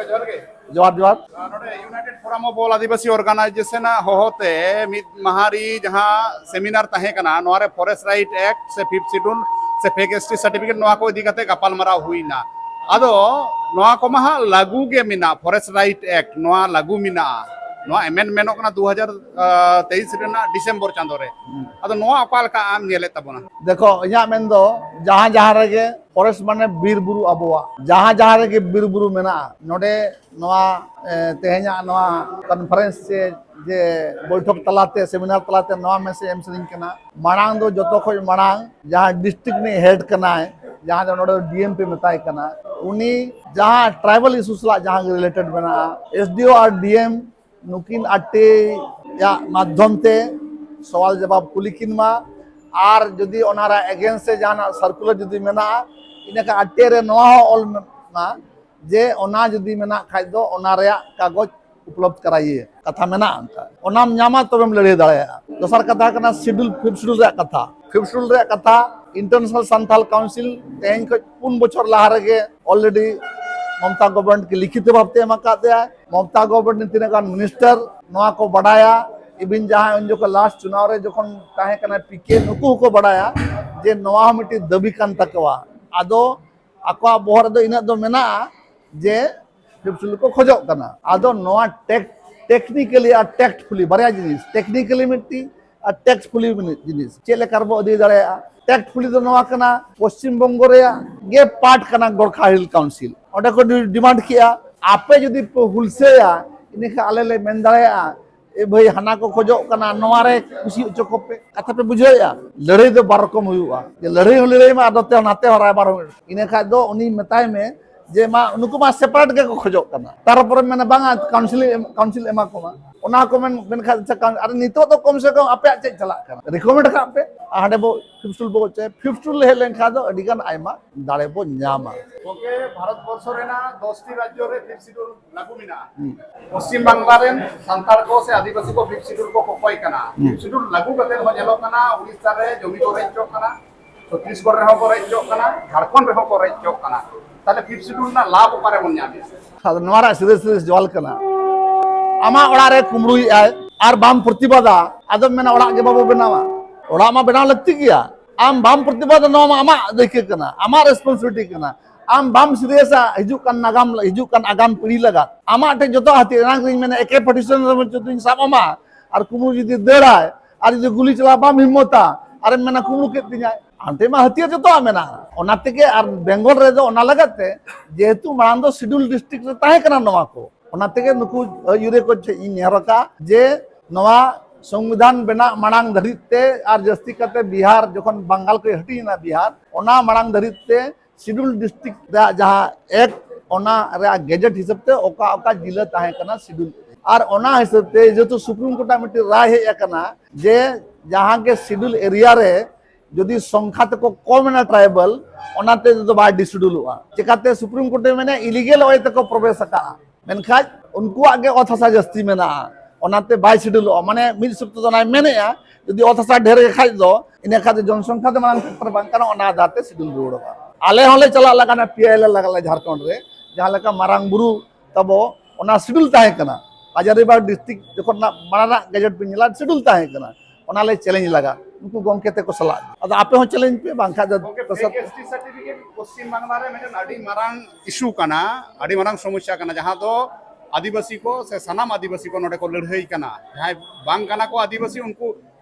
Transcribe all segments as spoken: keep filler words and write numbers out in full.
ᱡᱚᱦᱟᱨ ᱜᱮ᱾ ᱡᱚᱦᱟᱨ, ᱡᱚᱦᱟᱨ᱾ ᱱᱚᱰᱮ United Forum of All Adivasi Organization ᱟᱜ ᱦᱚᱦᱚᱛᱮ ᱢᱤᱫ ᱢᱟᱦᱟ ᱨᱮ ᱡᱟᱦᱟᱸ ᱥᱮᱢᱤᱱᱟᱨ ᱛᱟᱦᱮᱸ ᱠᱟᱱᱟ, ᱱᱚᱣᱟ ᱨᱮ Forest Right Act ᱥᱮ Fifth Schedule ᱥᱮ Fake S T certificate, ᱱᱚᱣᱟ ᱠᱚ ᱤᱫᱤ ᱠᱟᱛᱮ ᱜᱟᱯᱟᱞ ᱢᱟᱨᱟᱣ ᱦᱩᱭᱱᱟ᱾ ᱟᱫᱚ ᱱᱚᱣᱟ ᱠᱚᱢᱟ ᱦᱟᱸᱜ ᱞᱟᱹᱜᱩ ᱜᱮ ᱢᱮᱱᱟᱜ, Forest Right Act ᱱᱚᱣᱟ ᱞᱟᱹᱜᱩ ᱢᱮᱱᱟᱜᱼᱟ, ᱱᱚᱣᱟ amendment ᱚᱜ ᱠᱟᱱᱟ ᱫᱩ ᱦᱟᱡᱟᱨ ᱛᱮᱭᱤᱥ ᱨᱮᱱᱟᱜ ᱰᱤᱥᱮᱢᱵᱚᱨ ᱪᱟᱸᱫᱳ ᱨᱮ᱾ ᱟᱫᱚ ᱱᱚᱣᱟ ᱚᱠᱟ ᱞᱮᱠᱟ ᱟᱢ ᱧᱮᱞᱮᱫ ᱛᱟᱵᱚᱱᱟ? ᱫᱮᱠᱷᱚ, ᱤᱧᱟᱹᱜ ᱢᱮᱱ ᱫᱚ ᱡᱟᱦᱟᱸ ᱡᱟᱦᱟᱸ ᱨᱮᱜᱮ forest ᱢᱟᱱᱮ ᱵᱤᱨ ᱵᱩᱨᱩ, ᱟᱵᱚᱣᱟᱜ ᱡᱟᱦᱟᱸ ᱡᱟᱦᱟᱸ ᱨᱮᱜᱮ ᱵᱤᱨ ᱵᱩᱨᱩ ᱢᱮᱱᱟᱜᱼᱟ, ᱱᱚᱰᱮ ᱱᱚᱣᱟ, ᱮ, ᱛᱮᱦᱮᱧᱟᱜ ᱱᱚᱣᱟ conference ᱥᱮ ᱡᱮ ᱵᱳᱭᱴᱷᱚᱠ ᱛᱟᱞᱟᱛᱮ, ᱥᱮᱢᱤᱱᱟᱨ ᱛᱟᱞᱟᱛᱮ ᱱᱚᱣᱟ message ᱮᱢ ᱥᱟᱱᱟᱧ ᱠᱟᱱᱟ᱾ ᱢᱟᱲᱟᱝ ᱫᱚ ᱡᱚᱛᱚ ᱠᱷᱚᱱ ᱢᱟᱲᱟᱝ ᱡᱟᱦᱟᱸ district ᱨᱤᱱᱤᱡ head ᱠᱟᱱᱟᱭ, ᱡᱟᱦᱟᱸ ᱫᱚ ᱱᱚᱰᱮ D M ᱯᱮ ᱢᱮᱛᱟᱭ ᱠᱟᱱᱟ, ᱩᱱᱤ ᱡᱟᱦᱟᱸ tribal issue ᱥᱟᱞᱟᱜ ᱡᱟᱦᱟᱸ ᱜᱮ related ᱢᱮᱱᱟᱜᱼᱟ, S D O ᱟᱨ D M ᱱᱩᱠᱤᱱ ᱟᱴᱮᱭᱟᱜ ᱢᱟᱫᱽᱫᱷᱚᱢ ᱛᱮ ᱥᱚᱣᱟᱞ ᱡᱟᱵᱟᱵ ᱠᱩᱞᱤ ᱠᱤᱱ ᱢᱟ᱾ ᱟᱨ ᱡᱩᱫᱤ ᱚᱱᱟ ᱨᱮ against ᱨᱮ ᱡᱟᱦᱟᱱᱟᱜ circular ᱡᱩᱫᱤ ᱢᱮᱱᱟᱜᱼᱟ, ᱤᱱᱟᱹᱠᱷᱟᱱ ᱟᱴᱮ ᱨᱮ ᱱᱚᱣᱟ ᱦᱚᱸ ᱚᱞ ᱢᱟ ᱡᱮ ᱚᱱᱟ ᱡᱩᱫᱤ ᱢᱮᱱᱟᱜ ᱠᱷᱟᱡ ᱫᱚ ᱚᱱᱟ ᱨᱮᱭᱟᱜ ᱠᱟᱜᱚᱡᱽ ᱩᱯᱞᱚᱵᱫᱷ ᱠᱟᱨᱟᱭᱮ, ᱠᱟᱛᱷᱟ ᱢᱮᱱᱟᱜᱼᱟ ᱚᱱᱠᱟ, ᱚᱱᱟᱢ ᱧᱟᱢᱟ ᱛᱚᱵᱮᱢ ᱞᱟᱹᱲᱦᱟᱹᱭ ᱫᱟᱲᱮᱭᱟᱜᱼᱟ᱾ ᱫᱚᱥᱟᱨ ᱠᱟᱛᱷᱟ ᱠᱟᱱᱟ schedule, fifth schedule ᱨᱮᱭᱟᱜ ᱠᱟᱛᱷᱟ᱾ Fifth schedule ᱨᱮᱭᱟᱜ ᱠᱟᱛᱷᱟ, International Santhal Council ᱛᱮᱦᱮᱧ ᱠᱷᱚᱱ ᱯᱩᱱ ᱵᱚᱪᱷᱚᱨ ᱞᱟᱦᱟ ᱨᱮᱜᱮ already ᱢᱚᱢᱛᱟ government ᱠᱤ ᱞᱤᱠᱷᱤᱛ ᱵᱷᱟᱵᱛᱮ ᱮᱢ ᱟᱠᱟᱫ ᱫᱮᱭᱟ᱾ ᱢᱚᱢᱛᱟ government ᱨᱮᱱ ᱛᱤᱱᱟᱹᱜ ᱜᱟᱱ minister ᱱᱚᱣᱟ ᱠᱚ ᱵᱟᱰᱟᱭᱟ, even ᱡᱟᱦᱟᱸᱭ ᱩᱱ ᱡᱚᱠᱷᱚᱱ last ᱪᱩᱱᱟᱣ ᱨᱮ ᱡᱚᱠᱷᱚᱱ ᱛᱟᱦᱮᱸ ᱠᱟᱱᱟ P K, ᱱᱩᱠᱩ ᱦᱚᱸᱠᱚ ᱵᱟᱰᱟᱭᱟ ᱡᱮ ᱱᱚᱣᱟ ᱦᱚᱸ ᱢᱤᱫᱴᱤᱡ ᱫᱟᱹᱵᱤ ᱠᱟᱱ ᱛᱟᱠᱚᱣᱟ᱾ ᱟᱫᱚ ᱟᱠᱚᱣᱟᱜ ᱵᱚᱦᱚᱜ ᱨᱮᱫᱚ ᱤᱱᱟᱹᱜ ᱫᱚ ᱢᱮᱱᱟᱜᱼᱟ ᱡᱮ fifth schedule ᱠᱚ ᱠᱷᱚᱡᱚᱜ ᱠᱟᱱᱟ᱾ ᱟᱫᱚ ᱱᱚᱣᱟ tech-, technically ᱟᱨ tactfully ᱵᱟᱨᱭᱟ ᱡᱤᱱᱤᱥ, technically ᱢᱤᱫᱴᱤᱡ ᱟᱨ tactfully ᱢᱤᱫ ᱡᱤᱱᱤᱥ᱾ ᱪᱮᱫ ᱞᱮᱠᱟ ᱨᱮᱵᱚ ᱟᱹᱫᱟᱹᱭ ᱫᱟᱲᱮᱭᱟᱜᱼᱟ? Tactfully ᱫᱚ ᱱᱚᱣᱟ ᱠᱟᱱᱟ, ᱯᱚᱥᱪᱤᱢ ᱵᱚᱝᱜᱚ ᱨᱮᱭᱟᱜ ᱜᱮ part ᱠᱟᱱᱟ ᱜᱚᱨᱠᱷᱟ Hill Council, ᱚᱸᱰᱮ ᱠᱚ ᱰᱤ-, demand ᱠᱮᱜᱼᱟ, ᱟᱯᱮ ᱡᱩᱫᱤ ᱯᱮ ᱦᱩᱞᱥᱟᱹᱭᱟ, ᱤᱱᱟᱹᱠᱷᱟᱱ ᱟᱞᱮ ᱞᱮ ᱢᱮᱱ ᱫᱟᱲᱮᱭᱟᱜᱼᱟ, ᱮ ᱵᱷᱟᱹᱭ, ᱦᱟᱱᱟ ᱠᱚ ᱠᱷᱚᱡᱚᱜ ᱠᱟᱱᱟ, ᱱᱚᱣᱟ ᱨᱮ ᱠᱩᱥᱤ ᱦᱚᱪᱚ ᱠᱚᱯᱮ᱾ ᱠᱟᱛᱷᱟ ᱯᱮ ᱵᱩᱡᱷᱟᱹᱣᱮᱫᱼᱟ? ᱞᱟᱹᱲᱦᱟᱹᱭ ᱫᱚ ᱵᱟᱨ ᱨᱚᱠᱚᱢ ᱦᱩᱭᱩᱜᱼᱟ, ᱡᱮ ᱞᱟᱹᱲᱦᱟᱹᱭ ᱦᱚᱸ ᱞᱟᱹᱲᱦᱟᱹᱭ ᱢᱟ, ᱟᱨ ᱱᱚᱛᱮ ᱦᱚᱸ ᱱᱟᱛᱮ ᱦᱚᱸ ᱨᱟᱭᱵᱟᱨ ᱦᱚᱸ᱾ ᱤᱱᱟᱹ ᱠᱷᱟᱡ ᱫᱚ ᱩᱱᱤ ᱢᱮᱛᱟᱭ ᱢᱮ ᱡᱮ, ᱢᱟ, ᱱᱩᱠᱩ ᱢᱟ separate ᱜᱮᱠᱚ ᱠᱷᱚᱡᱚᱜ ᱠᱟᱱᱟ, ᱛᱟᱨᱯᱚᱨᱮ ᱢᱮᱱᱟ, ᱵᱟᱝᱟ, council ᱮᱢ, council ᱮᱢᱟ ᱠᱚᱢᱟ᱾ ᱚᱱᱟ ᱠᱚ ᱢᱮᱱ, ᱢᱮᱱᱠᱷᱟᱱ, ᱟᱪᱪᱷᱟ, ᱠᱟᱱ-, ᱟᱨ ᱱᱤᱛᱚᱜ ᱫᱚ ᱠᱚᱢ ᱥᱮ ᱠᱚᱢ ᱟᱯᱮᱭᱟᱜ ᱪᱮᱫ ᱪᱟᱞᱟᱜ ᱠᱟᱱᱟ? Recommend ᱠᱟᱜ ᱯᱮ, ᱟᱨ ᱦᱟᱸᱰᱮ ᱵᱚ fifth schedule ᱵᱚ ᱪᱮ, fifth schedule ᱦᱮᱡ ᱞᱮᱱᱠᱷᱟᱱ ᱫᱚ ᱟᱹᱰᱤ ᱜᱟᱱ ᱟᱭᱢᱟ ᱫᱟᱲᱮ ᱵᱚ ᱧᱟᱢᱟ᱾ ᱜᱚᱢᱠᱮ, ᱵᱷᱟᱨᱚᱛ ᱵᱚᱨᱥᱚ ᱨᱮᱱᱟᱜ ᱫᱚᱥ ᱴᱤ ᱨᱟᱡᱽᱡᱚ ᱨᱮ fifth schedule ᱞᱟᱹᱜᱩ ᱢᱮᱱᱟᱜᱼᱟ᱾ ᱦᱩᱸ᱾ ᱯᱚᱥᱪᱤᱢ ᱵᱟᱝᱞᱟ ᱨᱮᱱ ᱥᱟᱱᱛᱟᱲ ᱠᱚ ᱥᱮ ᱟᱹᱫᱤᱵᱟᱹᱥᱤ ᱠᱚ fifth schedule ᱠᱚ ᱠᱚᱠᱚᱭ ᱠᱟᱱᱟ᱾ ᱦᱩᱸ᱾ Fifth schedule ᱞᱟᱹᱜᱩ ᱠᱟᱛᱮ ᱦᱚᱸ ᱧᱮᱞᱚᱜ ᱠᱟᱱᱟ, ᱩᱲᱤᱥᱥᱟ ᱨᱮ ᱡᱚᱢᱤ ᱠᱚ ᱨᱮᱡ ᱦᱚᱪᱚᱜ ᱠᱟᱱᱟ, ᱪᱷᱚᱛᱨᱤᱥᱜᱚᱲ ᱨᱮᱦᱚᱸ ᱠᱚ ᱨᱮᱡ ᱦᱚᱪᱚᱜ ᱠᱟᱱᱟ, ᱡᱷᱟᱲᱠᱷᱚᱸᱰ ᱨᱮᱦᱚᱸ ᱠᱚ ᱨᱮᱡ ᱦᱚᱪᱚᱜ ᱠᱟᱱᱟ᱾ ᱛᱟᱦᱞᱮ fifth schedule ᱨᱮᱱᱟᱜ ᱞᱟᱵᱷ ᱚᱠᱟᱨᱮ ᱵᱚᱱ ᱧᱟᱢᱮᱫᱼᱟ? ᱟᱫᱚ ᱱᱚᱣᱟ ᱨᱮᱭᱟᱜ ᱥᱤᱨᱤᱭᱟᱥ ᱥᱤᱨᱤᱭᱟᱥ ᱡᱚᱣᱟᱞ ᱠᱟᱱᱟ, ᱟᱢᱟᱜ ᱚᱲᱟᱜ ᱨᱮ ᱠᱩᱢᱵᱽᱲᱩᱭᱮᱫ ᱟᱭ ᱟᱨ ᱵᱟᱢ ᱯᱨᱚᱛᱤᱵᱟᱫᱟ, ᱟᱫᱚᱢ ᱢᱮᱱᱟ ᱚᱲᱟᱜ ᱜᱮ ᱵᱟᱵᱚ ᱵᱮᱱᱟᱣᱟ᱾ ᱚᱲᱟᱜ ᱢᱟ ᱵᱮᱱᱟᱣ ᱞᱟᱹᱠᱛᱤ ᱜᱮᱭᱟ, ᱟᱢ ᱵᱟᱢ ᱯᱨᱚᱛᱤᱵᱟᱫᱟ, ᱱᱚᱣᱟ ᱢᱟ ᱟᱢᱟᱜ ᱫᱟᱹᱭᱠᱟᱹ ᱠᱟᱱᱟ, ᱟᱢᱟᱜ ᱨᱮᱥᱯᱚᱱᱥᱤᱵᱤᱞᱤᱴᱤ ᱠᱟᱱᱟ᱾ ᱟᱢ ᱵᱟᱢ ᱥᱤᱨᱤᱭᱟᱥᱟ ᱦᱤᱡᱩᱜ ᱠᱟᱱ ᱱᱟᱜᱟᱢ, ᱦᱤᱡᱩᱜ ᱠᱟᱱ ᱟᱜᱟᱢ ᱯᱤᱲᱦᱤ ᱞᱟᱜᱟᱫ᱾ ᱟᱢᱟᱜ ᱴᱷᱮᱱ ᱡᱚᱛᱚ ᱦᱟᱹᱛᱤᱭᱟᱹᱨ, ᱮᱱᱟᱝ ᱨᱤᱧ ᱢᱮᱱᱟ ᱮᱠᱮ ᱯᱟᱹᱴᱤᱥᱚᱱ ᱨᱮ ᱡᱩᱫᱤᱧ ᱥᱟᱵ ᱟᱢᱟ ᱟᱨ ᱠᱩᱢᱵᱽᱲᱩ ᱡᱩᱫᱤ ᱫᱟᱹᱲᱟᱭ ᱟᱨ ᱡᱩᱫᱤ ᱜᱩᱞᱤ ᱪᱟᱞᱟᱣ ᱵᱟᱢ ᱦᱤᱢᱢᱚᱛᱟ ᱟᱨᱮᱢ ᱢᱮᱱᱟ ᱠᱩᱢᱵᱽᱲᱩ ᱠᱮᱫ ᱛᱤᱧᱟᱭ, ᱟᱢ ᱴᱷᱮᱱ ᱢᱟ ᱦᱟᱹᱛᱤᱭᱟᱹᱨ ᱡᱚᱛᱚᱣᱟᱜ ᱢᱮᱱᱟᱜᱼᱟ᱾ ᱚᱱᱟ ᱛᱮᱜᱮ ᱟᱨ ᱵᱮᱝᱜᱚᱞ ᱨᱮᱫᱚ ᱚᱱᱟ ᱞᱟᱜᱟᱫ ᱛᱮ, ᱡᱮᱦᱮᱛᱩ ᱢᱟᱲᱟᱝ ᱫᱚ ᱥᱤᱰᱩᱞ ᱰᱤᱥᱴᱨᱤᱠᱴ ᱨᱮ ᱛᱟᱦᱮᱸ ᱠᱟᱱᱟ ᱱᱚᱣᱟ ᱠᱚ, ᱚᱱᱟ ᱛᱮᱜᱮ ᱱᱩᱠᱩ ᱟᱹᱭᱩᱨᱤᱭᱟᱹ ᱠᱚ ᱴᱷᱮᱱ ᱤᱧ ᱱᱮᱦᱚᱨ ᱟᱠᱟᱫ ᱡᱮ ᱱᱚᱣᱟ ᱥᱚᱝᱵᱤᱫᱷᱟᱱ ᱵᱮᱱᱟᱜ ᱢᱟᱲᱟᱝ ᱫᱷᱟᱹᱨᱤᱡ ᱛᱮ ᱟᱨ ᱡᱟᱹᱥᱛᱤ ᱠᱟᱛᱮ ᱵᱤᱦᱟᱨ ᱡᱚᱠᱷᱚᱱ ᱵᱟᱝᱜᱟᱞ ᱠᱚ ᱦᱟᱹᱴᱤᱧᱮᱱᱟ ᱵᱤᱦᱟᱨ, ᱚᱱᱟ ᱢᱟᱲᱟᱝ ᱫᱷᱟᱹᱨᱤᱡ ᱛᱮ ᱥᱤᱰᱩᱞ ᱰᱤᱥᱴᱨᱤᱠᱴ ᱨᱮᱭᱟᱜ ᱡᱟᱦᱟᱸ ᱮᱠᱴ, ᱚᱱᱟ ᱨᱮᱭᱟᱜ ᱜᱮᱡᱮᱴ ᱦᱤᱥᱟᱹᱵ ᱛᱮ ᱚᱠᱟ ᱚᱠᱟ ᱡᱤᱞᱟᱹ ᱛᱟᱦᱮᱸ ᱠᱟᱱᱟ ᱥᱤᱰᱩᱞ, ᱟᱨ ᱚᱱᱟ ᱦᱤᱥᱟᱹᱵ ᱛᱮ ᱡᱮᱦᱮᱛᱩ ᱥᱩᱯᱨᱤᱢ ᱠᱳᱨᱴ ᱟᱜ ᱢᱤᱫᱴᱤᱡ ᱨᱟᱭ ᱦᱮᱡ ᱟᱠᱟᱱᱟ ᱡᱮ ᱡᱟᱦᱟᱸ ᱜᱮ ᱥᱤᱰᱩᱞ ᱮᱨᱤᱭᱟ ᱨᱮ ᱡᱩᱫᱤ ᱥᱚᱝᱠᱷᱟ ᱛᱮᱠᱚ ᱠᱚᱢ ᱮᱱᱟ ᱴᱨᱟᱭᱵᱟᱞ, ᱚᱱᱟ ᱛᱮᱫᱚ ᱵᱟᱭ ᱰᱤᱥᱤᱰᱩᱞᱚᱜᱼᱟ᱾ ᱪᱮᱠᱟᱛᱮ ᱥᱩᱯᱨᱤᱢ ᱠᱳᱨᱴ ᱮ ᱢᱮᱱᱟ ᱤᱞᱤᱜᱮᱞ ᱚᱭᱮ ᱛᱮᱠᱚ ᱯᱨᱚᱵᱮᱥ ᱟᱠᱟᱫᱼᱟ, ᱢᱮᱱᱠᱷᱟᱱ ᱩᱱᱠᱩᱣᱟᱜ ᱜᱮ ᱚᱛ ᱦᱟᱥᱟ ᱡᱟᱹᱥᱛᱤ ᱢᱮᱱᱟᱜᱼᱟ, ᱚᱱᱟᱛᱮ ᱵᱟᱭ ᱥᱤᱰᱩᱞᱚᱜᱼᱟ᱾ ᱢᱟᱱᱮ ᱢᱤᱫ ᱦᱤᱥᱟᱹᱵ ᱛᱮᱫᱚ ᱚᱱᱟᱭ ᱢᱮᱱᱮᱫᱼᱟ ᱡᱩᱫᱤ ᱚᱛ ᱦᱟᱥᱟ ᱰᱷᱮᱨ ᱜᱮ ᱠᱷᱟᱡ ᱫᱚ ᱤᱱᱟᱹ ᱠᱷᱟᱡ ᱫᱚ ᱡᱚᱱᱥᱚᱝᱠᱷᱟ ᱫᱚ ᱢᱟᱲᱟᱝ ᱯᱷᱮᱠᱴᱚᱨ ᱵᱟᱝ ᱠᱟᱱᱟ, ᱚᱱᱟ ᱟᱫᱷᱟᱨ ᱛᱮ ᱥᱤᱰᱩᱞ ᱨᱩᱣᱟᱹᱲᱚᱜᱼᱟ᱾ ᱟᱞᱮ ᱦᱚᱸᱞᱮ ᱪᱟᱞᱟᱜ ᱞᱟᱜᱟᱱᱟ, ᱯᱤ ᱟᱭ ᱮᱞ ᱞᱮ ᱞᱟᱜᱟᱜ ᱞᱮ ᱡᱷᱟᱲᱠᱷᱚᱸᱰ ᱨᱮ, ᱡᱟᱦᱟᱸ ᱞᱮᱠᱟ ᱢᱟᱨᱟᱝ ᱵᱩᱨᱩ ᱛᱟᱵᱚ ᱚᱱᱟ ᱥᱤᱰᱩᱞ ᱛᱟᱦᱮᱸ ᱠᱟᱱᱟ, ᱦᱟᱡᱟᱨᱤᱵᱟᱜᱽ ᱰᱤᱥᱴᱨᱤᱠᱴ ᱡᱚᱠᱷᱚᱱ ᱚᱱᱟ ᱢᱟᱲᱟᱝ ᱨᱮᱱᱟᱜ ᱜᱮᱡᱮᱴ ᱵᱤᱱ ᱧᱮᱞᱟ ᱥᱤᱰᱩᱞ ᱛᱟᱦᱮᱸ ᱠᱟᱱᱟ, ᱚᱱᱟ ᱞᱮ ᱪᱮᱞᱮᱧᱡᱽ ᱞᱟᱜᱟ ᱱᱩᱠᱩ ᱜᱚᱢᱠᱮ ᱛᱮᱠᱚ ᱥᱟᱞᱟᱜ᱾ ᱟᱫᱚ ᱟᱯᱮ ᱦᱚᱸ ᱪᱮᱞᱮᱧᱡᱽ ᱯᱮ, ᱵᱟᱝᱠᱷᱟᱡ ᱫᱚ ᱜᱚᱢᱠᱮ, ᱫᱚᱥᱟᱨ fake S T certificate Paschim Bangla ᱨᱮ ᱢᱤᱫᱴᱮᱱ ᱟᱹᱰᱤ ᱢᱟᱨᱟᱝ ᱤᱥᱩ ᱠᱟᱱᱟ, ᱟᱹᱰᱤ ᱢᱟᱨᱟᱝ ᱥᱚᱢᱚᱥᱥᱟ ᱠᱟᱱᱟ, ᱡᱟᱦᱟᱸ ᱫᱚ ᱟᱹᱫᱤᱵᱟᱹᱥᱤ ᱠᱚ ᱥᱮ ᱥᱟᱱᱟᱢ ᱟᱹᱫᱤᱵᱟᱹᱥᱤ ᱠᱚ ᱱᱚᱰᱮ ᱠᱚ ᱞᱟᱹᱲᱦᱟᱹᱭ ᱠᱟᱱᱟ᱾ ᱡᱟᱦᱟᱸᱭ ᱵᱟᱝ ᱠᱟᱱᱟ ᱠᱚ ᱟᱹᱫᱤᱵᱟᱹᱥᱤ, ᱩᱱᱠᱩ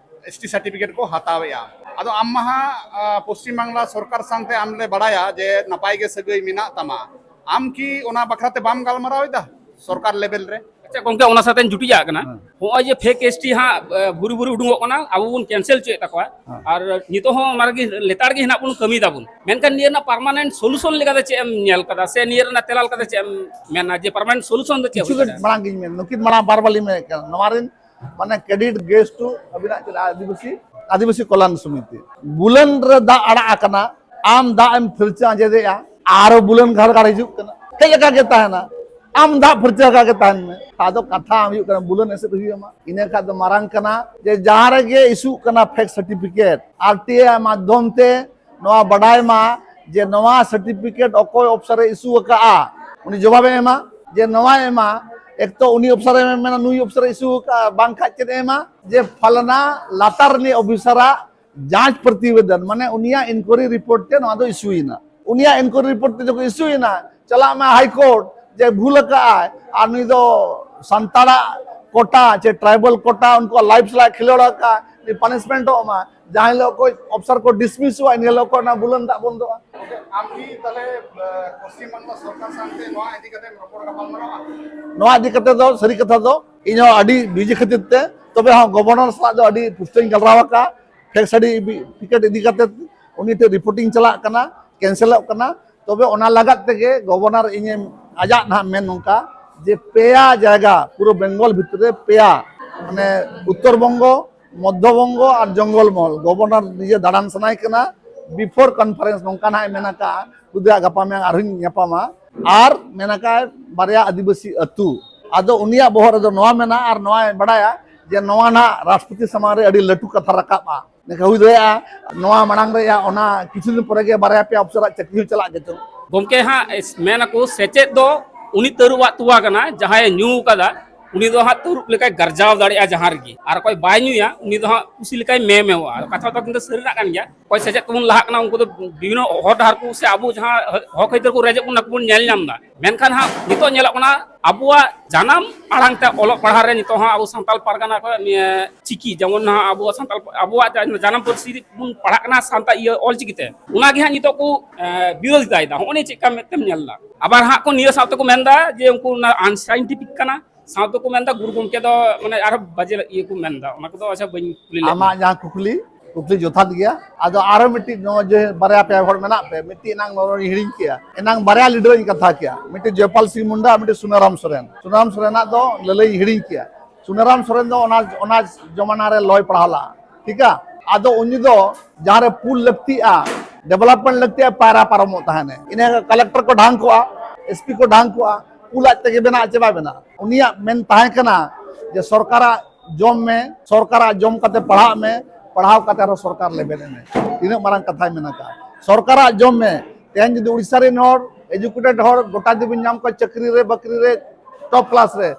ᱮᱥ ᱴᱤ ᱥᱟᱨᱴᱤᱯᱷᱤᱠᱮᱴ ᱠᱚ ᱦᱟᱛᱟᱣᱮᱫᱼᱟ᱾ ᱟᱫᱚ ᱟᱢ ᱢᱟ ᱦᱟᱸᱜ, ᱟ, ᱯᱚᱥᱪᱤᱢ ᱵᱟᱝᱞᱟ ᱥᱚᱨᱠᱟᱨ ᱥᱟᱶᱛᱮ ᱟᱢ ᱞᱮ ᱵᱟᱲᱟᱭᱟ ᱡᱮ ᱱᱟᱯᱟᱭ ᱜᱮ ᱥᱟᱹᱜᱟᱹᱭ ᱢᱮᱱᱟᱜ ᱛᱟᱢᱟ, ᱟᱢ ᱠᱤ ᱚᱱᱟ ᱵᱟᱠᱷᱨᱟ ᱛᱮ ᱵᱟᱢ ᱜᱟᱞᱢᱟᱨᱟᱣ ᱮᱫᱟ ᱥᱚᱨᱠᱟᱨ ᱞᱮᱵᱮᱞ ᱨᱮ? ᱟᱪᱪᱷᱟ ᱜᱚᱢᱠᱮ, ᱚᱱᱟ ᱥᱟᱶᱛᱮᱧ ᱡᱩᱴᱤᱡᱟᱜ ᱠᱟᱱᱟ᱾ ᱦᱮᱸ᱾ ᱱᱚᱜᱼᱚᱭ ᱡᱮ ᱯᱷᱮᱠ ᱮᱥ ᱴᱤ ᱦᱟᱸᱜ, ᱮ, ᱵᱷᱩᱨᱤ ᱵᱷᱩᱨᱤ ᱩᱰᱩᱝᱚᱜ ᱠᱟᱱᱟ, ᱟᱵᱚ ᱵᱚᱱ ᱠᱮᱱᱥᱮᱞ ᱦᱚᱪᱚᱭᱮᱫ ᱛᱟᱠᱚᱣᱟ᱾ ᱦᱮᱸ᱾ ᱟᱨ ᱱᱤᱛᱚᱜ ᱦᱚᱸ ᱚᱱᱟ ᱨᱮᱜᱮ ᱞᱮᱛᱟᱲ ᱜᱮ ᱦᱮᱱᱟᱜ ᱵᱚᱱ ᱠᱟᱹᱢᱤᱭ ᱫᱟᱵᱚᱱ, ᱢᱮᱱᱠᱷᱟᱱ ᱱᱤᱭᱟᱹ ᱨᱮᱱᱟᱜ ᱯᱟᱨᱢᱟᱱᱮᱱᱴ ᱥᱚᱞᱩᱥᱚᱱ ᱞᱮᱠᱟᱛᱮ ᱪᱮᱫ ᱮᱢ ᱧᱮᱞ ᱠᱟᱫᱟ ᱥᱮ ᱱᱤᱭᱟᱹ ᱨᱮᱱᱟᱜ ᱛᱮᱞᱟ ᱞᱮᱠᱟᱛᱮ ᱪᱮᱫ ᱮᱢ ᱢᱮᱱᱟ ᱡᱮ ᱯᱟᱨᱢᱟᱱᱮᱱᱴ ᱥᱚᱞᱩᱥᱚᱱ ᱫᱚ ᱪᱮᱫ ᱠᱤᱪᱷᱩ ᱦᱩᱭ ᱫᱤᱱ ᱫᱟᱲᱮᱭᱟᱜᱼᱟ? ᱢᱟᱲᱟᱝ ᱜᱤᱧ ᱢᱮᱱ, ᱱᱩᱠᱤᱱ ᱢᱟᱲᱟᱝ ᱵᱟᱨ ᱵᱟᱨ ᱞᱤᱧ ᱢᱮᱱᱮᱫ ᱠᱟᱱᱟ, ᱱᱚᱣᱟ ᱨᱮᱱ ᱢᱟᱱᱮ ᱠᱨᱮᱰᱤᱴ ᱜᱮᱥ ᱴᱩ ᱟᱹᱵᱤᱱᱟᱜ ᱪᱮᱫ ᱟᱹᱫᱤᱵᱟᱹᱥᱤ, ᱟᱹᱫᱤᱵᱟᱹᱥᱤ ᱠᱚᱞᱟᱱ ᱥᱚᱢᱤᱛᱤ᱾ ᱵᱩᱞᱟᱹᱱ ᱨᱮ ᱫᱟᱜ ᱟᱲᱟᱜ ᱟᱠᱟᱱᱟ, ᱟᱢ ᱫᱟᱜ ᱮᱢ ᱯᱷᱤᱨᱪᱟᱹ ᱟᱸᱡᱮᱫᱮᱜᱼᱟ, ᱟᱨᱚ ᱵᱩᱞᱟᱹᱱ ᱜᱷᱟᱲ ᱜᱷᱟᱲ ᱦᱤᱡᱩᱜ ᱠᱟᱱᱟ, ᱪᱮᱫ ᱞᱮᱠᱟ ᱜᱮ ᱛᱟᱦᱮᱱᱟ, ᱟᱢ ᱫᱟᱜ ᱯᱷᱤᱨᱪᱟᱹ ᱟᱠᱟᱫ ᱜᱮ ᱛᱟᱦᱮᱱ ᱢᱮ᱾ ᱟᱫᱚ ᱠᱟᱛᱷᱟ ᱟᱢ ᱦᱩᱭᱩᱜ ᱠᱟᱱᱟ ᱵᱩᱞᱟᱹᱱ ᱮᱥᱮᱫ ᱦᱩᱭ ᱟᱢᱟ, ᱤᱱᱟᱹ ᱠᱷᱟᱱ ᱫᱚ ᱢᱟᱨᱟᱝ ᱠᱟᱱᱟ ᱡᱮ ᱡᱟᱦᱟᱸ ᱨᱮᱜᱮ ᱤᱥᱩᱜ ᱠᱟᱱᱟ fake certificate, R T I ᱢᱟᱫᱽᱫᱷᱚᱢ ᱛᱮ ᱱᱚᱣᱟ ᱵᱟᱰᱟᱭ ᱢᱟ ᱡᱮ ᱱᱚᱣᱟ ᱥᱟᱨᱴᱤᱯᱷᱤᱠᱮᱴ ᱚᱠᱚᱭ ᱚᱯᱷᱤᱥᱟᱨ ᱮ ᱤᱥᱩ ᱟᱠᱟᱫᱼᱟ, ᱩᱱᱤ ᱡᱚᱵᱟᱵᱮ ᱮᱢᱟ᱾ ᱡᱮ ᱱᱚᱣᱟ ᱮᱢᱟ, ᱮᱠ ᱛᱚ ᱩᱱᱤ ᱚᱯᱷᱤᱥᱟᱨ ᱮ ᱢᱮᱱᱟ ᱱᱩᱭ ᱚᱯᱷᱤᱥᱟᱨ ᱤᱥᱩ ᱟᱠᱟᱫᱼᱟ, ᱵᱟᱝᱠᱷᱟᱡ ᱪᱮᱫ ᱮ ᱮᱢᱟ, ᱡᱮ ᱯᱷᱟᱞᱱᱟ ᱞᱟᱛᱟᱨ ᱨᱤᱱᱤᱡ ᱚᱯᱷᱤᱥᱟᱨᱟᱜ ᱡᱟᱸᱪ ᱯᱨᱚᱛᱤᱵᱮᱫᱚᱱ, ᱢᱟᱱᱮ ᱩᱱᱤᱭᱟᱜ ᱤᱱᱠᱩᱭᱟᱨᱤ ᱨᱤᱯᱳᱨᱴ ᱛᱮ ᱱᱚᱣᱟ ᱫᱚ ᱤᱥᱩᱭᱮᱱᱟ᱾ ᱩᱱᱤᱭᱟᱜ ᱤᱱᱠᱩᱭᱟᱨᱤ ᱨᱤᱯᱳᱨᱴ ᱛᱮ ᱡᱚᱠᱷᱚᱱ ᱤᱥᱩᱭᱮᱱᱟ, ᱪᱟᱞᱟᱜ ᱢᱟ ᱦᱟᱭ ᱠᱳᱨᱴ ᱡᱮ ᱵᱷᱩᱞ ᱟᱠᱟᱫᱼᱟᱭ, ᱟᱨ ᱱᱩᱭ ᱫᱚ ᱥᱟᱱᱛᱟᱲᱟᱜ ᱠᱳᱴᱟ ᱪᱮ ᱴᱨᱟᱭᱵᱟᱞ ᱠᱳᱴᱟ ᱩᱱᱠᱩᱣᱟᱜ ᱞᱟᱭᱤᱯᱷ ᱥᱟᱞᱟᱜ ᱠᱷᱮᱞᱳᱰ ᱟᱠᱟᱫᱼᱟ, ᱩᱱᱤ ᱯᱟᱱᱤᱥᱢᱮᱱᱴᱚᱜ ᱢᱟ᱾ ᱡᱟᱦᱟᱸ ᱦᱤᱞᱳᱜ ᱠᱚ ᱚᱯᱷᱤᱥᱟᱨ ᱠᱚ ᱰᱤᱥᱢᱤᱥᱚᱜᱼᱟ, ᱤᱱᱟᱹ ᱦᱤᱞᱳᱜ ᱠᱷᱚᱱ ᱚᱱᱟ ᱵᱩᱞᱟᱹᱱ ᱫᱟᱜ ᱵᱚᱱᱫᱚᱜᱼᱟ᱾ ᱟᱢ ᱠᱤ ᱛᱟᱦᱞᱮ, ᱮ, ᱯᱚᱥᱪᱤᱢ ᱵᱟᱝᱞᱟ ᱥᱚᱨᱠᱟᱨ ᱥᱟᱶᱛᱮ ᱱᱚᱣᱟ ᱤᱫᱤ ᱠᱟᱛᱮ ᱨᱚᱯᱚᱲ ᱜᱟᱯᱟᱞᱢᱟᱨᱟᱣᱟ? ᱱᱚᱣᱟ ᱤᱫᱤ ᱠᱟᱛᱮ ᱫᱚ ᱥᱟᱹᱨᱤ ᱠᱟᱛᱷᱟ ᱫᱚ ᱤᱧ ᱦᱚᱸ ᱟᱹᱰᱤ ᱵᱤᱡᱤ ᱠᱷᱟᱹᱛᱤᱨ ᱛᱮ, ᱛᱚᱵᱮ ᱦᱚᱸ ᱜᱚᱵᱷᱚᱨᱱᱚᱨ ᱥᱟᱞᱟᱜ ᱫᱚ ᱟᱹᱰᱤ ᱯᱩᱥᱴᱟᱹᱣ ᱤᱧ ᱜᱟᱞᱢᱟᱨᱟᱣ ᱟᱠᱟᱫᱼᱟ᱾ ᱯᱷᱮᱠ ᱥᱟᱨᱴᱤᱯᱷᱤᱠᱮᱴ ᱤᱫᱤ ᱠᱟᱛᱮ ᱩᱱᱤ ᱴᱷᱮᱱ ᱨᱤᱯᱳᱨᱴᱤᱝ ᱪᱟᱞᱟᱜ ᱠᱟᱱᱟ, ᱠᱮᱱᱥᱮᱞᱚᱜ ᱠᱟᱱᱟ᱾ ᱛᱚᱵᱮ ᱚᱱᱟ ᱞᱟᱜᱟᱫ ᱛᱮᱜᱮ ᱜᱚᱵᱷᱚᱨᱱᱚᱨ ᱤᱧᱮ ᱟᱡᱟᱜ ᱱᱟᱦᱟᱜ ᱢᱮᱱ ᱱᱚᱝᱠᱟ ᱡᱮ ᱯᱮᱭᱟ ᱡᱟᱭᱜᱟ ᱯᱩᱨᱟᱹ ᱵᱮᱝᱜᱚᱞ ᱵᱷᱤᱛᱨᱤ ᱨᱮ ᱯᱮᱭᱟ, ᱢᱟᱱᱮ ᱩᱛᱛᱚᱨ ᱵᱚᱝᱜᱚ, ᱢᱚᱫᱽᱫᱷᱚ ᱵᱚᱝᱜᱚ ᱟᱨ ᱡᱚᱝᱜᱚᱞ ᱢᱚᱦᱚᱞ ᱜᱚᱵᱷᱚᱨᱱᱚᱨ ᱱᱤᱡᱮ ᱫᱟᱬᱟᱱ ᱥᱟᱱᱟᱭᱮ ᱠᱟᱱᱟ᱾ ᱵᱤᱯᱷᱳᱨ ᱠᱚᱱᱯᱷᱟᱨᱮᱱᱥ ᱱᱚᱝᱠᱟ ᱱᱟᱦᱟᱜ ᱮ ᱢᱮᱱ ᱟᱠᱟᱫᱼᱟ, ᱵᱩᱫᱷ ᱜᱟᱯᱟ ᱢᱮᱭᱟᱝ ᱟᱨᱦᱚᱸᱧ ᱧᱟᱯᱟᱢᱟ᱾ ᱟᱨ ᱢᱮᱱ ᱟᱠᱟᱫ ᱵᱟᱨᱭᱟ ᱟᱹᱫᱤᱵᱟᱹᱥᱤ ᱟᱹᱛᱩ᱾ ᱟᱫᱚ ᱩᱱᱤᱭᱟᱜ ᱵᱚᱦᱚᱜ ᱨᱮᱫᱚ ᱱᱚᱣᱟ ᱢᱮᱱᱟᱜᱼᱟ ᱟᱨ ᱱᱚᱣᱟᱭ ᱵᱟᱲᱟᱭᱟ ᱡᱮ ᱱᱚᱣᱟ ᱱᱟᱦᱟᱜ ᱨᱟᱥᱴᱨᱚᱯᱚᱛᱤ ᱥᱟᱢᱟᱝ ᱨᱮ ᱟᱹᱰᱤ ᱞᱟᱹᱴᱩ ᱠᱟᱛᱷᱟ ᱨᱟᱠᱟᱵᱼᱟ᱾ ᱱᱤᱝᱠᱟ ᱦᱩᱭ ᱫᱟᱲᱮᱭᱟᱜᱼᱟ, ᱱᱚᱣᱟ ᱢᱟᱲᱟᱝ ᱨᱮ ᱭᱟ ᱚᱱᱟ ᱠᱤᱪᱷᱩ ᱫᱤᱱ ᱯᱚᱨᱮ ᱜᱮ ᱵᱟᱨᱭᱟ ᱯᱮᱭᱟ ᱚᱯᱷᱤᱥᱟᱨᱟᱜ ᱪᱟᱹᱠᱨᱤ ᱦᱚᱸ ᱪᱟᱞᱟᱜ ᱜᱮᱪᱚᱝ᱾ ᱜᱚᱢᱠᱮ ᱦᱟᱸᱜ ᱢᱮᱱ ᱟᱠᱚ, ᱥᱮᱪᱮᱫ ᱫᱚ ᱩᱱᱤ ᱛᱟᱹᱨᱩᱵᱟᱜ ᱛᱚᱣᱟ ᱠᱟᱱᱟ, ᱡᱟᱦᱟᱸᱭᱮ ᱧᱩ ᱟᱠᱟᱫᱟ, ᱩᱱᱤ ᱫᱚ ᱦᱟᱸᱜ ᱛᱟᱹᱨᱩᱵ ᱞᱮᱠᱟᱭ ᱜᱟᱨᱡᱟᱣ ᱫᱟᱲᱮᱭᱟᱜᱼᱟ ᱡᱟᱦᱟᱸ ᱨᱮᱜᱮ᱾ ᱟᱨ ᱚᱠᱚᱭ ᱵᱟᱭ ᱧᱩᱭᱟ, ᱩᱱᱤ ᱫᱚ ᱦᱟᱸᱜ ᱠᱩᱥᱤ ᱞᱮᱠᱟᱭ ᱢᱮᱢᱮᱣᱟ᱾ ᱟᱫᱚ ᱠᱟᱛᱷᱟ ᱫᱚ ᱠᱤᱱᱛᱩ ᱥᱟᱹᱨᱤᱱᱟᱜ ᱠᱟᱱ ᱜᱮᱭᱟ᱾ ᱚᱠᱚᱭ ᱥᱮᱪᱮᱫ ᱛᱮᱵᱚᱱ ᱞᱟᱦᱟᱜ ᱠᱟᱱᱟ, ᱩᱱᱠᱩ ᱫᱚ ᱵᱤᱵᱷᱤᱱᱱᱚ ᱦᱚᱨ ᱰᱟᱦᱟᱨ ᱠᱚ ᱥᱮ ᱟᱵᱚ ᱡᱟᱦᱟᱸ ᱦᱚᱠ ᱟᱹᱭᱫᱟᱹᱨ ᱠᱚ ᱨᱮᱡᱮᱫ ᱵᱚᱱᱟ, ᱠᱚᱵᱚᱱ ᱧᱮᱞ ᱧᱟᱢ ᱮᱫᱟ᱾ ᱢᱮᱱᱠᱷᱟᱱ ᱦᱟᱸᱜ ᱱᱤᱛᱚᱜ ᱧᱮᱞᱚᱜ ᱠᱟᱱᱟ, ᱟᱵᱚᱣᱟᱜ ᱡᱟᱱᱟᱢ ᱟᱲᱟᱝ ᱛᱮ ᱚᱞᱚᱜ ᱯᱟᱲᱦᱟᱜ ᱨᱮ ᱱᱤᱛᱚᱜ ᱦᱚᱸ ᱟᱵᱚ ᱥᱟᱱᱛᱟᱲ ᱯᱟᱨᱜᱟᱱᱟ ᱠᱚ ᱱᱤᱭᱟᱹ ᱪᱤᱠᱤ, ᱡᱮᱢᱚᱱ ᱱᱟᱦᱟᱜ ᱟᱵᱚᱣᱟᱜ ᱥᱟᱱᱛᱟᱲ, ᱟᱵᱚᱣᱟᱜ ᱡᱟ-, ᱡᱟᱱᱟᱢ ᱯᱟᱹᱨᱥᱤ ᱵᱚᱱ ᱯᱟᱲᱦᱟᱜ ᱠᱟᱱᱟ ᱥᱟᱱᱛᱟᱲ ᱤᱭᱟᱹ ᱚᱞ ᱪᱤᱠᱤ ᱛᱮ, ᱚᱱᱟ ᱜᱮ ᱦᱟᱸᱜ ᱱᱤᱛᱚᱜ ᱠᱚ, ᱮ, ᱵᱤᱨᱳᱫᱷᱤᱛᱟᱭ ᱮᱫᱟ᱾ ᱦᱚᱸᱜᱼᱚ ᱱᱤᱭᱟᱹ ᱪᱮᱫ ᱞᱮᱠᱟ ᱢᱮᱫ ᱛᱮᱢ ᱧᱮᱞ ᱮᱫᱟ? ᱟᱵᱟᱨ ᱦᱟᱸᱜ ᱠᱚ ᱱᱤᱭᱟᱹ ᱥᱟᱶᱛᱮ ᱠᱚ ᱢᱮᱱ ᱮᱫᱟ ᱡᱮ ᱩᱱᱠᱩ ᱚᱱᱟ ᱟᱱᱥᱟᱭᱮᱱᱴᱤᱯᱷᱤᱠ ᱠᱟᱱᱟ, ᱥᱟᱶᱛᱮ ᱠᱚ ᱢᱮᱱ ᱮᱫᱟ ᱜᱩᱨᱩ ᱜᱚᱢᱠᱮ ᱫᱚ ᱢᱟᱱᱮ ᱟᱨᱦᱚᱸ ᱵᱟᱡᱮ ᱤᱭᱟᱹ ᱠᱚ ᱢᱮᱱ ᱮᱫᱟ, ᱚᱱᱟ ᱠᱚᱫᱚ ᱟᱪᱪᱷᱟ ᱵᱟᱹᱧ ᱠᱩᱞᱤ ᱞᱮᱫ ᱟᱢᱟᱜ ᱢᱮᱭᱟ᱾ ᱡᱟᱦᱟᱸ ᱠᱩᱠᱞᱤ, ᱠᱩᱠᱞᱤ ᱡᱚᱛᱷᱟᱛ ᱜᱮᱭᱟ᱾ ᱟᱫᱚ ᱟᱨᱚ ᱢᱤᱫᱴᱤᱡ ᱱᱚᱣᱟ ᱡᱮ ᱵᱟᱨᱭᱟ ᱯᱮᱭᱟ ᱦᱚᱲ ᱢᱮᱱᱟᱜ ᱯᱮ, ᱢᱤᱫᱴᱤᱡ ᱮᱱᱟᱝ ᱱᱚᱣᱟᱧ ᱦᱤᱲᱤᱧ ᱠᱮᱜᱼᱟ, ᱮᱱᱟᱝ ᱵᱟᱨᱭᱟ ᱞᱤᱰᱟᱨ ᱤᱧ ᱠᱟᱛᱷᱟ ᱠᱮᱜᱼᱟ, ᱢᱤᱫᱴᱤᱡ ᱡᱚᱭᱯᱟᱞ ᱥᱤᱝ ᱢᱩᱱᱰᱟ ᱟᱨ ᱢᱤᱫᱴᱤᱡ ᱥᱩᱱᱟᱨᱟᱢ ᱥᱚᱨᱮᱱ᱾ ᱥᱩᱱᱟᱨᱟᱢ ᱥᱚᱨᱮᱱᱟᱜ ᱫᱚ ᱞᱟᱹᱞᱟᱹᱭ ᱤᱧ ᱦᱤᱲᱤᱧ ᱠᱮᱜᱼᱟ᱾ ᱥᱩᱱᱟᱨᱟᱢ ᱥᱚᱨᱮᱱ ᱫᱚ ᱚᱱᱟ, ᱚᱱᱟ ᱡᱚᱢᱟᱱᱟ ᱨᱮ ᱞᱚᱭ ᱯᱟᱲᱦᱟᱣ ᱞᱟᱜᱼᱟ, ᱴᱷᱤᱠᱟ? ᱟᱫᱚ ᱩᱱᱤ ᱫᱚ ᱡᱟᱦᱟᱸ ᱨᱮ ᱯᱩᱞ ᱞᱟᱹᱠᱛᱤᱜᱼᱟ, ᱰᱮᱵᱷᱞᱚᱯᱢᱮᱱᱴ ᱞᱟᱹᱠᱛᱤᱜᱼᱟ, ᱯᱟᱭᱨᱟ ᱯᱟᱨᱚᱢᱚᱜ ᱛᱟᱦᱮᱱᱮ᱾ ᱤᱱᱟᱹ ᱠᱟᱞᱮᱠᱴᱚᱨ ᱠᱚ ᱰᱷᱟᱝ ᱠᱚᱜᱼᱟ, ᱮᱥᱯᱤ ᱠᱚ ᱰᱷᱟᱝ ᱠᱚᱜᱼᱟ, ᱯᱩᱞ ᱟᱡ ᱛᱮᱜᱮ ᱵᱮᱱᱟᱜᱼᱟ ᱪᱮ ᱵᱟᱭ ᱵᱮᱱᱟᱜᱼᱟ? ᱩᱱᱤᱭᱟᱜ ᱢᱮᱱ ᱛᱟᱦᱮᱸ ᱠᱟᱱᱟ ᱡᱮ ᱥᱚᱨᱠᱟᱨᱟᱜ ᱡᱚᱢ ᱢᱮ, ᱥᱚᱨᱠᱟᱨᱟᱜ ᱡᱚᱢ ᱠᱟᱛᱮ ᱯᱟᱲᱦᱟᱜ ᱢᱮ, ᱯᱟᱲᱦᱟᱣ ᱠᱟᱛᱮ ᱟᱨᱦᱚᱸ ᱥᱚᱨᱠᱟᱨ ᱞᱮᱵᱮᱫ ᱮᱢ ᱢᱮ᱾ ᱛᱤᱱᱟᱹᱜ ᱢᱟᱨᱟᱝ ᱠᱟᱛᱷᱟᱭ ᱢᱮᱱ ᱟᱠᱟᱫᱼᱟ᱾ ᱥᱚᱨᱠᱟᱨᱟᱜ ᱡᱚᱢ ᱢᱮ, ᱛᱮᱦᱮᱧ ᱡᱩᱫᱤ ᱩᱲᱤᱥᱥᱟ ᱨᱮᱱ ᱦᱚᱲ ᱮᱡᱩᱠᱮᱴᱮᱰ ᱦᱚᱲ ᱜᱚᱴᱟ ᱫᱤᱵᱚᱱ ᱧᱟᱢ ᱠᱚᱣᱟ ᱪᱟᱹᱠᱨᱤ ᱨᱮ, ᱵᱟᱹᱠᱨᱤ ᱨᱮ, ᱴᱚᱯ ᱠᱞᱟᱥ ᱨᱮ,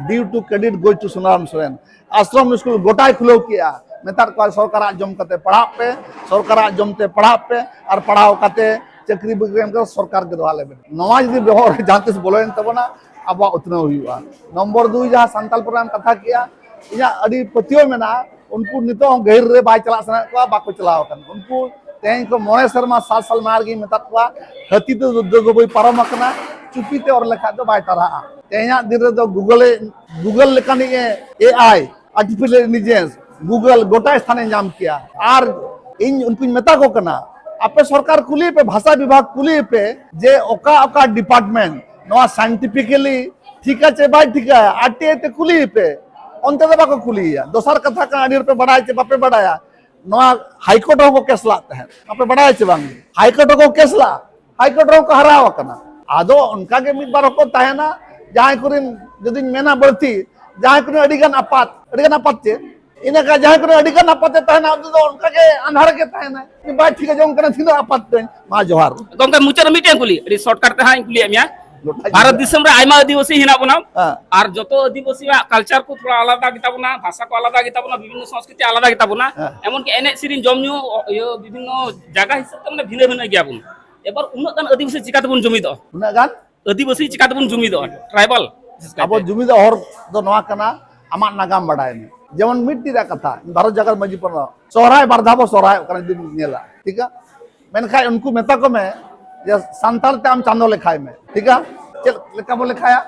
due to credit goes to Sunaram Soren. ᱟᱥᱨᱚᱢ ᱥᱠᱩᱞ ᱜᱚᱴᱟᱭ ᱠᱷᱩᱞᱟᱹᱣ ᱠᱮᱜᱼᱟ, ᱢᱮᱛᱟᱫ ᱠᱚᱣᱟ ᱥᱚᱨᱠᱟᱨᱟᱜ ᱡᱚᱢ ᱠᱟᱛᱮ ᱯᱟᱲᱦᱟᱜ ᱯᱮ, ᱥᱚᱨᱠᱟᱨᱟᱜ ᱡᱚᱢ ᱛᱮ ᱯᱟᱲᱦᱟᱜ ᱯᱮ, ᱟᱨ ᱯᱟᱲᱦᱟᱣ ᱠᱟᱛᱮ ᱪᱟᱹᱠᱨᱤ ᱵᱟᱹᱠᱨᱤ ᱮᱢ ᱠᱟᱛᱮ ᱥᱚᱨᱠᱟᱨ ᱜᱮ ᱫᱚᱦᱲᱟ ᱞᱮ ᱵᱮᱱᱟᱣᱟ᱾ ᱱᱚᱣᱟ ᱡᱩᱫᱤ ᱵᱚᱦᱚᱜ ᱨᱮ ᱡᱟᱦᱟᱸ ᱛᱤᱥ ᱵᱚᱞᱚᱭᱮᱱ ᱛᱟᱵᱚᱱᱟ, ᱟᱵᱚᱣᱟᱜ ᱩᱛᱱᱟᱹᱣ ᱦᱩᱭᱩᱜᱼᱟ᱾ ᱱᱚᱢᱵᱚᱨ ᱫᱩᱭ, ᱡᱟᱦᱟᱸ ᱥᱟᱱᱛᱟᱞ ᱯᱟᱨᱜᱟᱱᱟᱢ ᱠᱟᱛᱷᱟ ᱠᱮᱜᱼᱟ, ᱤᱧᱟᱹᱜ ᱟᱹᱰᱤ ᱯᱟᱹᱛᱭᱟᱹᱣ ᱢᱮᱱᱟᱜᱼᱟ, ᱩᱱᱠᱩ ᱱᱤᱛᱚᱜ ᱦᱚᱸ ᱜᱟᱹᱦᱤᱨ ᱨᱮ ᱵᱟᱭ ᱪᱟᱞᱟᱜ ᱥᱟᱱᱟᱭᱮᱫ ᱠᱚᱣᱟ, ᱵᱟᱠᱚ ᱪᱟᱞᱟᱣ ᱟᱠᱟᱱᱟ᱾ ᱩᱱᱠᱩ ᱛᱮᱦᱮᱧ ᱠᱚ ᱢᱚᱬᱮ ᱥᱮᱨᱢᱟ, ᱥᱟᱛ ᱥᱟᱞ ᱢᱟᱲᱟᱝ ᱨᱮᱜᱮᱧ ᱢᱮᱛᱟᱫ ᱠᱚᱣᱟ, ᱦᱟᱹᱛᱤ ᱛᱮᱫᱚ ᱫᱩᱨᱜᱟᱹ ᱵᱟᱹᱭ ᱯᱟᱨᱚᱢ ᱟᱠᱟᱱᱟ, ᱪᱩᱯᱤ ᱛᱮ ᱚᱨ ᱞᱮᱠᱷᱟᱡ ᱫᱚ ᱵᱟᱭ ᱴᱟᱨᱦᱟᱜᱼᱟ᱾ ᱛᱮᱦᱮᱧᱟᱜ ᱫᱤᱱ ᱨᱮᱫᱚ ᱜᱩᱜᱚᱞ ᱮ, ᱜᱩᱜᱚᱞ ᱞᱮᱠᱟᱱᱤᱡ ᱮ, ᱮ ᱟᱭ, ᱟᱨᱴᱤᱯᱷᱤᱥᱤᱭᱟᱞ ᱤᱱᱴᱮᱞᱤᱡᱮᱱᱥ, ᱜᱩᱜᱚᱞ ᱜᱚᱴᱟᱭ ᱥᱛᱷᱟᱱᱮ ᱧᱟᱢ ᱠᱮᱭᱟ᱾ ᱟᱨ ᱤᱧ ᱩᱱᱠᱩᱧ ᱢᱮᱛᱟ ᱠᱚ ᱠᱟᱱᱟ, ᱟᱯᱮ ᱥᱚᱨᱠᱟᱨ ᱠᱩᱞᱤᱭᱮ ᱯᱮ, ᱵᱷᱟᱥᱟ ᱵᱤᱵᱷᱟᱜᱽ ᱠᱩᱞᱤᱭᱮ ᱯᱮ ᱡᱮ ᱚᱠᱟ ᱚᱠᱟ ᱰᱤᱯᱟᱨᱴᱢᱮᱱᱴ ᱱᱚᱣᱟ ᱥᱟᱭᱮᱱᱴᱤᱯᱷᱤᱠᱮᱞᱤ ᱴᱷᱤᱠᱟ ᱪᱮ ᱵᱟᱭ ᱴᱷᱤᱠᱟ, ᱟᱨ ᱴᱤ ᱟᱭ ᱛᱮ ᱠᱩᱞᱤᱭᱮ ᱯᱮ᱾ ᱚᱱᱛᱮ ᱫᱚ ᱵᱟᱠᱚ ᱠᱩᱞᱤᱭᱮᱭᱟ᱾ ᱫᱚᱥᱟᱨ ᱠᱟᱛᱷᱟ ᱠᱟᱱᱟ, ᱟᱹᱰᱤ ᱦᱚᱲ ᱯᱮ ᱵᱟᱰᱟᱭᱟ ᱪᱮ ᱵᱟᱯᱮ ᱵᱟᱰᱟᱭᱟ, ᱱᱚᱣᱟ ᱦᱟᱭᱠᱳᱨᱴ ᱨᱮᱦᱚᱸ ᱠᱚ ᱠᱮᱥ ᱞᱟᱜ ᱛᱟᱦᱮᱸᱫ, ᱟᱯᱮ ᱵᱟᱰᱟᱭᱟ ᱪᱮ ᱵᱟᱝ? ᱦᱟᱭᱠᱳᱨᱴ ᱨᱮᱦᱚᱸ ᱠᱚ ᱠᱮᱥ ᱞᱟᱜᱼᱟ, ᱦᱟᱭᱠᱳᱨᱴ ᱨᱮᱦᱚᱸ ᱠᱚ ᱦᱟᱨᱟᱣ ᱟᱠᱟᱱᱟ᱾ ᱟᱫᱚ ᱚᱱᱠᱟ ᱜᱮ ᱢᱤᱫ ᱵᱟᱨ ᱦᱚᱸᱠᱚ ᱛᱟᱦᱮᱱᱟ, ᱡᱟᱦᱟᱸᱭ ᱠᱚᱨᱮᱱ ᱡᱩᱫᱤᱧ ᱢᱮᱱᱟ ᱵᱟᱹᱲᱛᱤ, ᱡᱟᱦᱟᱸᱭ ᱠᱚᱨᱮᱱ ᱟᱹᱰᱤ ᱜᱟᱱ ᱟᱯᱟᱛ, ᱟᱹᱰᱤ ᱜᱟᱱ ᱟᱯᱟᱛ ᱪᱮ, ᱤᱱᱟᱹ ᱠᱷᱟᱱ ᱡᱟᱦᱟᱸᱭ ᱠᱚᱨᱮᱱ ᱟᱹᱰᱤ ᱜᱟᱱ ᱟᱯᱟᱛ ᱮ ᱛᱟᱦᱮᱱᱟ, ᱩᱱᱤ ᱫᱚ ᱚᱱᱠᱟ ᱜᱮ ᱟᱸᱫᱷᱟᱲ ᱜᱮ ᱛᱟᱦᱮᱱᱟᱭ, ᱩᱱᱤ ᱵᱟᱭ ᱴᱷᱤᱠᱟ ᱡᱮ ᱚᱱᱠᱟᱱᱟᱜ ᱛᱤᱱᱟᱹᱜ ᱟᱯᱟᱛ ᱛᱟᱹᱧ᱾ ᱢᱟ ᱡᱚᱦᱟᱨ᱾ ᱜᱚᱢᱠᱮ, ᱢᱩᱪᱟᱹᱫ ᱨᱮ ᱢᱤᱫᱴᱮᱱ ᱠᱩᱞᱤ, ᱟᱹᱰᱤ ᱥᱚᱨᱴᱠᱟᱴ ᱛᱮ ᱦᱟᱸᱜ ᱤᱧ ᱠᱩᱞᱤᱭᱮᱫ ᱢᱮᱭᱟ᱾ ᱜᱚᱴᱟ ᱵᱷᱟᱨᱚᱛ ᱡᱤᱞᱟ᱾ ᱫᱤᱥᱚᱢ ᱨᱮ ᱟᱭᱢᱟ ᱟᱹᱫᱤᱵᱟᱹᱥᱤ ᱦᱮᱱᱟᱜ ᱵᱚᱱᱟ, ᱦᱮᱸ᱾ ᱟᱨ ᱡᱚᱛᱚ ᱟᱹᱫᱤᱵᱟᱹᱥᱤᱭᱟᱜ ᱠᱟᱞᱪᱟᱨ ᱠᱚ ᱛᱷᱚᱲᱟ ᱟᱞᱟᱫᱟ ᱜᱮᱛᱟ ᱵᱚᱱᱟ, ᱵᱷᱟᱥᱟ ᱠᱚ ᱟᱞᱟᱫᱟ ᱜᱮᱛᱟ ᱵᱚᱱᱟ, ᱵᱤᱵᱷᱤᱱᱱᱚ ᱥᱚᱝᱥᱠᱨᱤᱛᱤ ᱟᱞᱟᱫᱟ ᱜᱮᱛᱟ ᱵᱚᱱᱟ, ᱦᱮᱸ᱾ ᱮᱢᱚᱱᱠᱤ ᱮᱱᱮᱡ ᱥᱮᱨᱮᱧ, ᱡᱚᱢ ᱧᱩ, ᱤᱭᱟᱹ, ᱵᱤᱵᱷᱤᱱᱱᱚ ᱡᱟᱭᱜᱟ ᱦᱤᱥᱟᱹᱵ ᱛᱮ ᱢᱟᱱᱮ ᱵᱷᱤᱱᱟᱹ ᱵᱷᱤᱱᱟᱹ ᱜᱮᱭᱟ ᱵᱚᱱ᱾ ᱮᱵᱟᱨ ᱩᱱᱟᱹᱜ ᱜᱟᱱ ᱟᱹᱫᱤᱵᱟᱹᱥᱤ ᱪᱤᱠᱟ ᱛᱮᱵᱚᱱ ᱡᱩᱢᱤᱫᱚᱜᱼᱟ? ᱩᱱᱟᱹᱜ ᱜᱟᱱ ᱟᱹᱫᱤᱵᱟᱹᱥᱤ ᱪᱤᱠᱟ ᱛᱮᱵᱚᱱ ᱡᱩᱢᱤᱫᱚᱜᱼᱟ? ᱴᱨᱟᱭᱵᱟᱞ ᱵᱤᱥᱮᱥ ᱠᱟᱭᱛᱮ᱾ ᱟᱵᱚ ᱡᱩᱢᱤᱫᱚᱜ ᱦᱚᱨ ᱫᱚ ᱱᱚᱣᱟ ᱠᱟᱱᱟ, ᱟᱢᱟᱜ ᱱᱟᱜᱟᱢ ᱵᱟᱰᱟᱭ ᱢᱮ᱾ ᱡᱮᱢᱚᱱ ᱢᱤᱫᱴᱤᱡ ᱨᱮᱭᱟᱜ ᱠᱟᱛᱷᱟ, ᱵᱷᱟᱨᱚᱛ ᱡᱟᱠᱟᱛ ᱢᱟᱹᱡᱷᱤ ᱯᱟᱨᱜᱟᱱᱟ, ᱥᱚᱦᱨᱟᱭ ᱵᱟᱨ ᱫᱷᱟᱣ ᱵᱚ ᱥᱚᱦᱨᱟᱭᱚᱜ ᱠᱟᱱᱟ, ᱡᱩᱫᱤᱢ ᱧᱮᱞᱟ, ᱴᱷᱤᱠᱟ? ᱢᱮᱱᱠᱷᱟᱱ ᱩᱱᱠᱩ ᱢᱮᱛᱟ ᱠᱚ ᱢᱮ ᱡᱮ ᱥᱟᱱᱛᱟᱲ ᱛᱮ ᱟᱢ ᱪᱟᱸᱫᱚ ᱞᱮᱠᱷᱟᱭ ᱢᱮ, ᱴᱷᱤᱠᱟ? ᱪᱮᱫ ᱞᱮᱠᱟ ᱵᱚ ᱞᱮᱠᱷᱟᱭᱟ?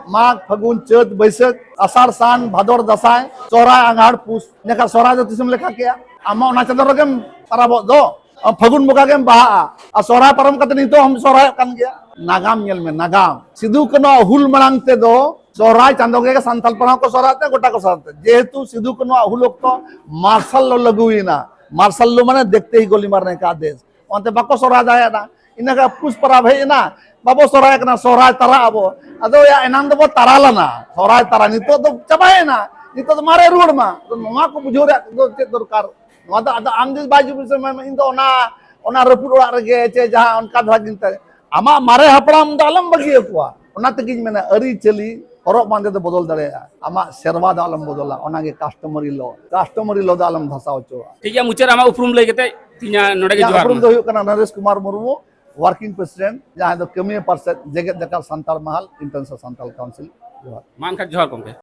ᱢᱟᱜᱽ, ᱯᱷᱟᱹᱜᱩᱱ, ᱪᱟᱹᱛ, ᱵᱟᱹᱭᱥᱟᱹᱠᱷ, ᱟᱥᱟᱲ, ᱥᱟᱱ, ᱵᱷᱟᱫᱚᱨ, ᱫᱟᱸᱥᱟᱭ, ᱥᱚᱦᱨᱟᱭ, ᱟᱸᱜᱷᱟᱲ, ᱯᱩᱥ᱾ ᱤᱱᱟᱹᱠᱷᱟᱱ ᱥᱚᱦᱨᱟᱭ ᱫᱚ ᱛᱤᱥᱮᱢ ᱞᱮᱠᱷᱟ ᱠᱮᱜᱼᱟ? ᱟᱢ ᱢᱟ ᱚᱱᱟ ᱪᱟᱸᱫᱚ ᱨᱮᱜᱮᱢ ᱯᱟᱨᱟᱵᱚᱜ ᱫᱚ᱾ ᱟᱢ ᱯᱷᱟᱹᱜᱩᱱ ᱵᱚᱸᱜᱟ ᱜᱮᱢ ᱵᱟᱦᱟᱜᱼᱟ, ᱟᱨ ᱥᱚᱦᱨᱟᱭ ᱯᱟᱨᱚᱢ ᱠᱟᱛᱮ ᱱᱤᱛᱚᱜ ᱦᱚᱸᱢ ᱥᱚᱦᱨᱟᱭᱚᱜ ᱠᱟᱱ ᱜᱮᱭᱟ᱾ ᱱᱟᱜᱟᱢ ᱧᱮᱞ ᱢᱮ, ᱱᱟᱜᱟᱢ᱾ ᱥᱤᱫᱩ ᱠᱟᱹᱱᱦᱩᱣᱟᱜ ᱦᱩᱞ ᱢᱟᱲᱟᱝ ᱛᱮᱫᱚ ᱥᱚᱦᱨᱟᱭ ᱪᱟᱸᱫᱚ ᱜᱮ ᱥᱟᱱᱛᱟᱲ ᱯᱟᱲᱦᱟᱣ ᱠᱚ ᱥᱚᱦᱨᱟᱭ ᱛᱮ, ᱜᱚᱴᱟ ᱠᱚ ᱥᱚᱦᱨᱟᱭ ᱛᱮ᱾ ᱡᱮᱦᱮᱛᱩ ᱥᱤᱫᱩ ᱠᱟᱹᱱᱦᱩᱣᱟᱜ ᱦᱩᱞ ᱚᱠᱛᱚ ᱢᱟᱨᱥᱟᱞ ᱞᱚ ᱞᱟᱹᱜᱩᱭᱮᱱᱟ, ᱢᱟᱨᱥᱟᱞ ᱞᱚ ᱢᱟᱱᱮ ᱫᱮᱠᱷᱛᱮ ᱦᱤ ᱜᱳᱞᱤ ᱢᱟᱨᱱᱮ ᱠᱟ ᱫᱮᱥ, ᱚᱱᱛᱮ ᱵᱟᱠᱚ ᱥᱚᱦᱨᱟᱭ ᱫᱟᱲᱮᱭᱟᱜᱼᱟ᱾ ᱤᱱᱟᱹ ᱠᱷᱟᱱ ᱯᱩᱥ ᱯᱟᱨᱟᱵᱽ ᱦᱮᱡ ᱮᱱᱟ, ᱵᱟᱵᱚ ᱥᱚᱦᱨᱟᱭ ᱠᱟᱱᱟ, ᱥᱚᱦᱨᱟᱭ ᱛᱟᱨᱟᱜ ᱟᱵᱚ᱾ ᱟᱫᱚ ᱭᱟ, ᱮᱱᱟᱝ ᱫᱚᱵᱚ ᱛᱟᱨᱟ ᱞᱮᱱᱟ, ᱥᱚᱦᱨᱟᱭ ᱛᱟᱨᱟ, ᱱᱤᱛᱚᱜ ᱫᱚ ᱪᱟᱵᱟᱭᱮᱱᱟ, ᱱᱤᱛᱚᱜ ᱫᱚ ᱢᱟᱨᱮ ᱨᱩᱣᱟᱹᱲ ᱢᱟ᱾ ᱟᱫᱚ ᱱᱚᱣᱟ ᱠᱚ ᱵᱩᱡᱷᱟᱹᱣ ᱨᱮᱭᱟᱜ ᱫᱚ ᱪᱮᱫ ᱫᱚᱨᱠᱟᱨ? ᱱᱚᱣᱟ ᱫᱚ ᱟᱫᱚ ᱟᱢ ᱡᱩᱫᱤ ᱵᱟᱭ ᱡᱩᱢᱤᱫ ᱥᱟᱱᱟᱭᱮᱫ ᱢᱮᱭᱟ, ᱤᱧ ᱫᱚ ᱚᱱᱟ, ᱚᱱᱟ ᱨᱟᱹᱯᱩᱫ ᱚᱲᱟᱜ ᱨᱮᱜᱮ ᱪᱮ ᱡᱟᱦᱟᱸ ᱚᱱᱠᱟ ᱫᱷᱟᱨᱟ ᱜᱤᱧ ᱛᱟᱦᱮᱸ᱾ ᱟᱢᱟᱜ ᱢᱟᱨᱮ ᱦᱟᱯᱲᱟᱢ ᱫᱚ ᱟᱞᱚᱢ ᱵᱟᱹᱜᱤ ᱟᱠᱚᱣᱟ᱾ ᱚᱱᱟ ᱛᱮᱜᱤᱧ ᱢᱮᱱᱟ, ᱟᱹᱨᱤᱪᱟᱹᱞᱤ, ᱦᱚᱨᱚᱜ ᱵᱟᱸᱫᱮ ᱫᱚ ᱵᱚᱫᱚᱞ ᱫᱟᱲᱮᱭᱟᱜᱼᱟ, ᱟᱢᱟᱜ ᱥᱮᱨᱣᱟ ᱫᱚ ᱟᱞᱚᱢ ᱵᱚᱫᱚᱞᱟ᱾ ᱚᱱᱟᱜᱮ customary law, customary law ᱫᱚ ᱟᱞᱚᱢ ᱫᱷᱟᱥᱟᱣ ᱦᱚᱪᱚᱣᱟᱜᱼᱟ᱾ ᱴᱷᱤᱠ ᱜᱮᱭᱟ, ᱢᱩᱪᱟᱹᱫ ᱨᱮ ᱟᱢᱟᱜ ᱩᱯᱨᱩᱢ ᱞᱟᱹᱭ ᱠᱟᱛᱮ ᱤᱧᱟᱹᱜ ᱱᱚᱰᱮ ᱜᱮ ᱤᱧᱟᱹᱜ ᱡᱚᱦᱟᱨ ᱩᱯᱨᱩᱢ ᱢᱟ᱾ ᱫᱚ ᱦᱩᱭᱩᱜ ᱠᱟᱱᱟ ᱱᱚᱨᱮᱥ ᱠᱩᱢᱟᱨ ᱢᱩᱨᱢᱩ, working president, ᱡᱟᱦᱟᱸᱭ ᱫᱚ ᱠᱟᱹᱢᱤᱭᱟᱹ ᱯᱟᱨᱥᱮᱫ ᱡᱮᱜᱮᱛ ᱡᱟᱠᱟᱛ ᱥᱟᱱᱛᱟᱲ ᱢᱟᱦᱟᱞ, International Santal Council᱾ ᱡᱚᱦᱟᱨ᱾ ᱢᱟ ᱮᱱᱠᱷᱟᱱ ᱡᱚᱦᱟᱨ ᱜᱚᱢᱠᱮ᱾